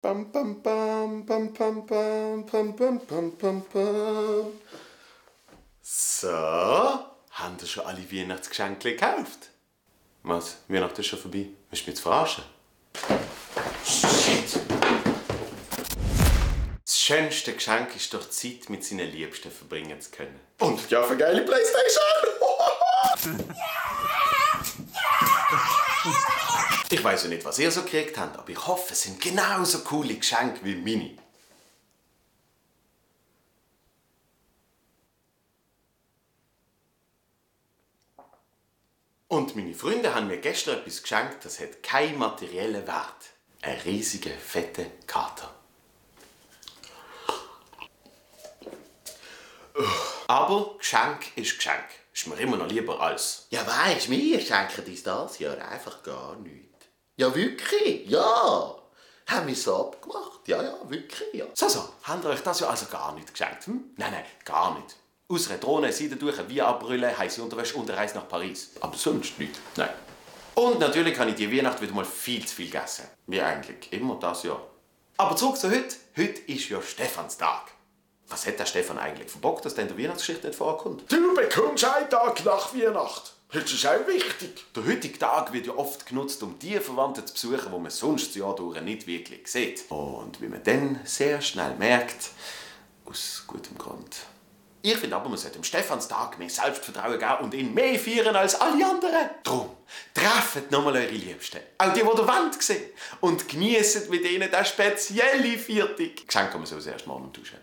Bam, bam, bam, bam, bam, bam, bam, bam, bam, bam, bam. So, haben ihr schon alle Weihnachtsgeschenke gekauft? Was? Weihnachten ist schon vorbei. Willst du mich jetzt verarschen? Shit! Das schönste Geschenk ist doch Zeit mit seinen Liebsten verbringen zu können. Und ja, für geile Playstation! Ich weiss ja nicht, was ihr so gekriegt habt, aber ich hoffe, es sind genauso coole Geschenke wie meine. Und meine Freunde haben mir gestern etwas geschenkt, das hat keinen materiellen Wert. Einen riesigen, fetten Kater. Aber Geschenk ist Geschenk. Ist mir immer noch lieber als... Ja, weisst, wir schenken uns das Jahr einfach gar nichts. Ja, wirklich? Ja. Haben wir so abgemacht? Ja, wirklich, ja. So, habt ihr euch das Jahr also gar nicht geschenkt? Hm? Nein, gar nicht. Aus einer Drohne, Seidentücher, wie abbrüllen, heisse Unterwäsche und eine Reise nach Paris. Aber sonst nicht. Nein. Und natürlich habe ich die Weihnacht wieder mal viel zu viel gegessen. Wie eigentlich immer das Jahr. Aber zurück zu heute. Heute ist ja Stephanstag. Was hat der Stefan eigentlich verbockt, dass der in der Weihnachtsgeschichte nicht vorkommt? Du bekommst einen Tag nach Weihnacht. Das ist auch wichtig. Der heutige Tag wird ja oft genutzt, um die Verwandten zu besuchen, die man sonst das Jahr durch nicht wirklich sieht. Und wie man dann sehr schnell merkt, aus gutem Grund. Ich finde aber, man sollte dem Stephanstag mehr Selbstvertrauen geben und ihn mehr feiern als alle anderen. Drum, trefft nochmal eure Liebsten. Auch die ihr Wand sehen. Und genießt mit ihnen den speziellen Viertag. Geschenk kann man so erst morgen tauschen.